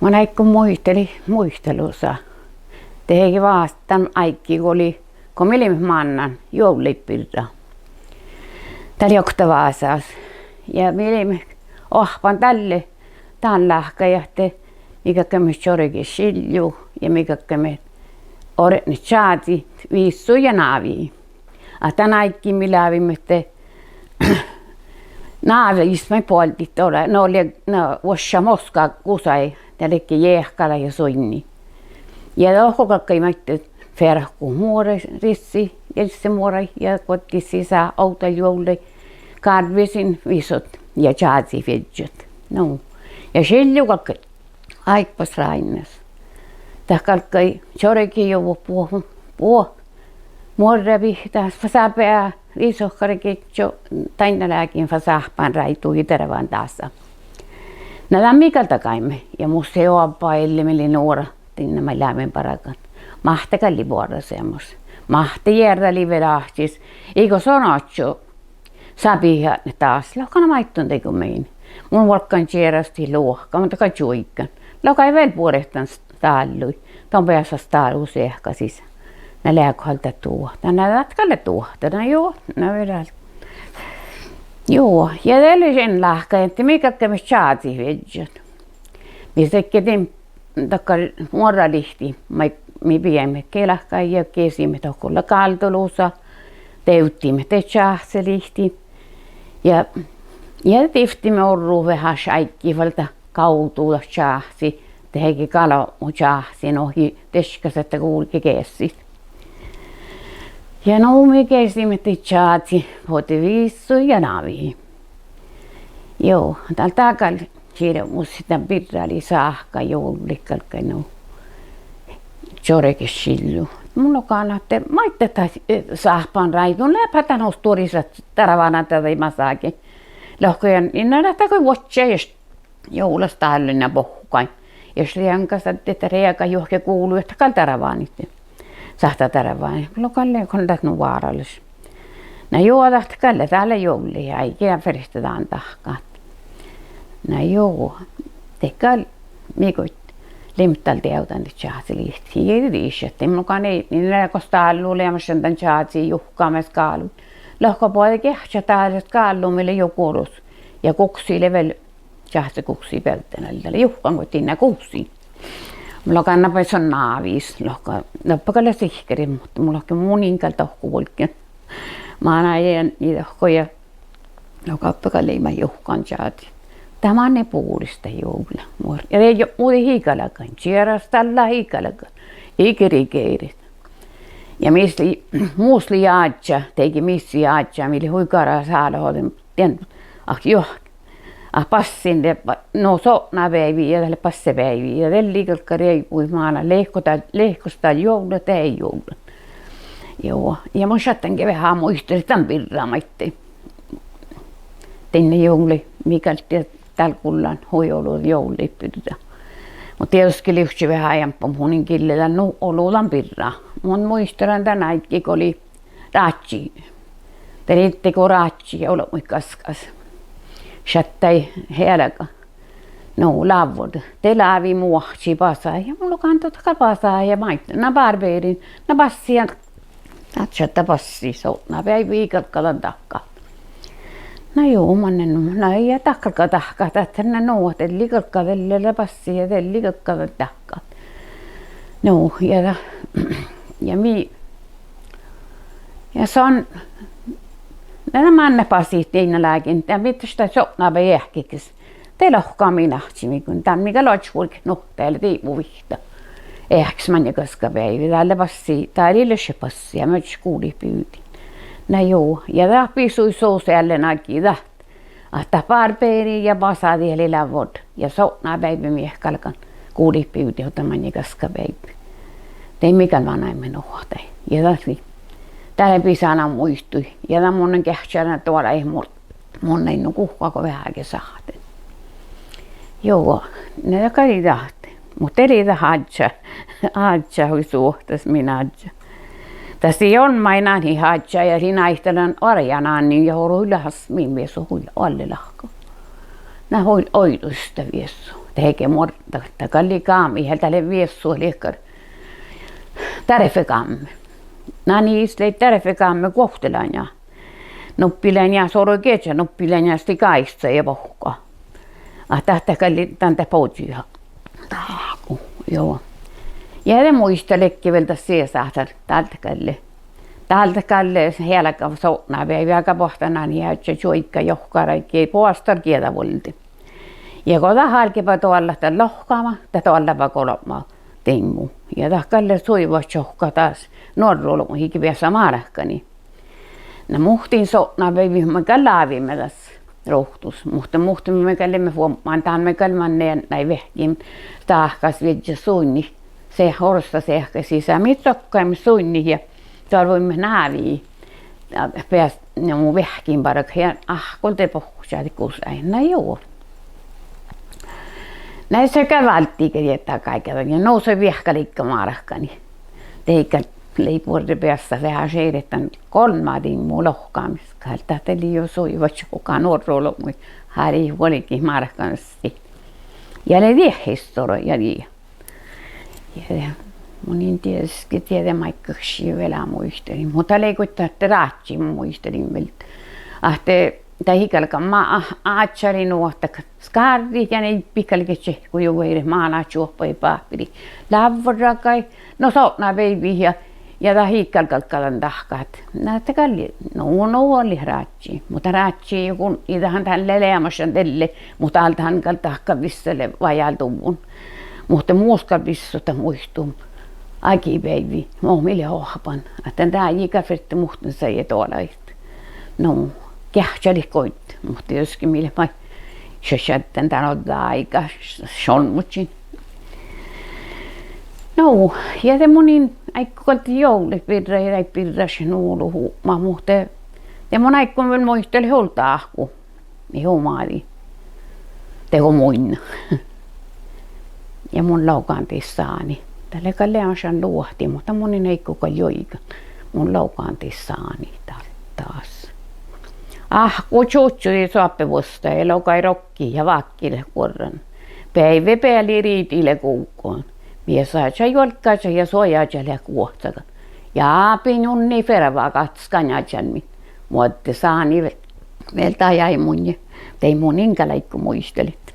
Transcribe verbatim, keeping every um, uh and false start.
Mun áiggun muitalii muitalusa dego vástan áiggi go lei, go mii leimmet mánnan juovllaid birra. Dat lei okta vásás. Ja mii leimmet oahppan dalle dán láhkai ahte mii galggaimet čorget Silju ja mii galggaimet ortnit čázi, vissui ja návii. Ahte dán áiggi mii láviimet de návii maid boaldit ore, no lei, na, vuošša moska gusai, dat ledje jeahkalat ja suinni. Ja dohko galggai maid fearkut muoraid, rissi, rissemuoraid ja guoddit sisa ovdal juovllaid gárvvisin visot ja čázi viežžat. Nu, ja Silju galggai áibbas ráinnas. Dat galggai čorgejuovvut buo-, buo-, muorra bihtá, fas sáhpá visot gargit čuo, dainna lágiin fas sáhpán ráidu ja dearván dása. Na dan mii gal dagaime ja mus lei oabbá Elle, mii lei nuorat, diinna maid leimmet bargan. Máhtte gal lei boarráseamos. Máhtte jearralii vel áhčis: Iigo son oaččo sábit atnit dás? Lohká: Na maid don dego min. Mun vuolggan čierastit luohká, mun dat gal čuoiggan. Lohká: Vel buoret dan stállui, don beasat stálu seahka sisa. Na leago gal dat duohta? Na dat gal lea duohta. Na juo, na vel. Juo, ja de lei šat láhkai ahte mii galggaimet čázi viežžat. Mis ledje dan dakkár muorralihti maid mii bijaimet gelkái ja gesiimet dohko gáldolusa, devddiimet de čáhcelihti. Ja, ja divttiimet orrut veaháš áiggi fal dat gávdu dat čáhci, dego galbmo čáhci, no ii deškkas ahte gulge geassit. Ja nu mii gesiimet de čázi, bođii vissui ja návii. Juo, dál dat gal čirmus dan birra lei sáhka juovllaid galggai nu čorget Silju. Mun logan ahte maid dat, eh, sáhpán ráidun, leaba dan hui stuorisat darvánan daid masagiid. Lohká: Ja in leat dat go vuodjá ieš juovlastállui bohkain. Ieš lean gal ahte dat reagat juohke guvlui ahte gal darvánit. Sáhttá darvánit. Mun logan: Leago dat nu váralaš? Na juo, dat gal lea, dál lea juovllaid, áigi fertejit dan dahkat. Na juo, de gal mii go leimmet dal deavdan dat čáhcelihti, ii dieđe, mun logan: In, in leago stállui leamašan dan čázi juhkamis gálui? Lohká: Boađe geahččat dál gálui, mii lea juo guođus. Ja guksii lea vel, čáhceguksii bealde, na lea juhkan go diinna guksii. Mun logan: Na bai son návii, lohká. Doppe gal lea sihkkarit, muhto mun lohken: Mun in gal dohko vuolggen. Manai ja dohko ja, no, doppe gal leimmet juhkan čázi. Dat manne bures dat juovla, muor-, ja de jo-, muđui ii galgan, čierastallá ii galgan, ii girgeret. Ja mis lei, mus lei áddjá, dego mis lei áddjá, mii lei hui garas álo ođđa, dien, ah, juo, ah, bassin de ba-, no, sotnabeaivi ja dat lea bassebeaivi ja de lei galggai reivui máná lehkot dal, lehkos dal juovllat, de juovllat. Juo, ja mun šattange veahá muitalit dan birra maiddái. Diinna juovllain mii galggaimet dál gullan hui olu juovllaid birra. Muhto dieđusge livččii veahá eambbo, mun in gille dal nu olu dan birra. Mun muitalan dan áiggi go lei rážži. De lei dego rážži olbmuid gaskkas. Šattai healga. Nu, lávvorda. De lávii muohči, basai ja mun logan: Dat gal basá ja maid. Na bárberiin, na bassi ja dat šaddá bassi, sotnabeaivi ii galgga dan dahkat. Na juo, manne nu, na ja dat galgá dahkat, dat, na nu, de lei galgga, de lei bassi ja de lei galgga dan dahkat. Nu, ja, ja mii, ja son, na manne basit diinna lágiin, de mii dat sotnabeaivi eahkes. De lohká: Min áhčči, mii gal, dan mii gal oaččut vuolgit nuhtte, lea diibmu vihtta. Eahkes maŋŋel gaskabeaivi, dál lea bassi, dál ii leat šat bassi, ja mii oažžut gulit bivdit. Na juo, ja dat bisui sus eallen áiggi dat, ahte bárberi ja basa, dat lei lávvorda ja sotnabeaivi mii eat galgan gulit bivdit ovdal maŋŋel gaskabeaivi. De mii gal manaimet nuhtte. Ja dat lei, dat lea bisánán muitui. Ja dan mun lean geahččalan doalai mu-, mun lean nu guhká go veaháge sáhtten. Juo, na dat gal lei dat. Muhto de lei dat áddjá, áddjá hui suohtas, min áddjá. Dat sii olmmái nanhit áddjá ja sii náitalan orjanáni ja orui hui leat min viesu hui oalle lahko. Na hui oidus dat viesu. Dego muorra, dat gal lei gámma, dat lei viessu liekkar, dearfegámma. Na, nis lei dearfegámma guovttelanja. Nuppi lei njeas orru gieža, nuppi lei njeas gáica ja bohko. Ah, dat gal lei dan dat bođii. Dahku, juo. Ja de muittán ledje vel dat siesáhtár, dál dat gal lei. Dál dat gal lei healgá sotnabeaivvi, aga boahtán, eai čuoigga johkar áiggi boasttal gieđavuolde. Ja go dat álgeba doallat dan lohkama, dat doalláva golbma diŋgu. Ja dat gal lei suivvačohkkát das nuorrolbmuid beassá márkanii. Na muhtin sotnabeaivvi mii gal láviimet das ruovttus, muhto, muhto mii gal leimmet fuobmán dan, mii gal manne eadnái veahkkin stáhkasviežžat suinniid, se, orssa seahka sisa, mii dokkaimet suinniid ja doarvuimet návii. Ja beas, na, mu veahkkin bargat ja áhkku de bohkošadit gusai, na juo. Na, de gal válddii ge dieđusge ja nu son veahkka liikká márkanii. De gal lei buorre beassat veahá šeret dan golbma diŋgu lohkamis gal, dat lei juo suivvačohkkát nuorrolbmuid, háliidit vuolgit márkanastit. Ja lei dieid historjja ja die Ja de, mun in dieđusge dieđe maid galggašii vel muitalin, muhto lei goit ahte ráhkadin muitalin vel. Ahte dat ii galgga, ma-, a-, ádjálii nu ahte skárrit ja niibbiid galget čehkut juo vuorit máná čuohpahit báhpiriid lávvorragai, no, sotnabeaivvi ja, ja dat ii gal galgga dan dahkat. Na, dat gal lei, nu, nu lei ráhkadit, muhto ráhkadit ja gun-, ii dat han lea leamaš dalle, muhto dál dat han gal dahkat vissa lea vajálduhuvvon. Muhto mus gal bissot dat muittut ágibeaivvi, mo mii leat oahppan, ahte dan dáidii gal ferte muhtun sajis doalahit. Nu, geahččalit goit, muhto dieđusge mii leat maid šaššaddan dan ođđa áigá šolmmožin. Nu, ja de mun in áiggun gal juovllaid birra ja daid birrašeid nu luhkuma, muhto de mun áiggun vel muitalit hui dáhku, ii hui mádii, dego munnje. Ja mun logan dieid sáni. Dat lea gal leamaš luohti, muhto mun in áiggun gal juoigan. Mun logan dieid sáni dal-, das. Áhkku čužžodii soappe vuostá ja logai rokki ja vákki lea guorran. Beaivve bealli riidii lea guvggon. Miesáža juolggáža ja suojáža lea guohcagan. Ja ábin unni fervá gahcci gaŋážalmmiin. Muotte sáni ve-, vel dajai munnje. De mun in gal áiggun muitalit.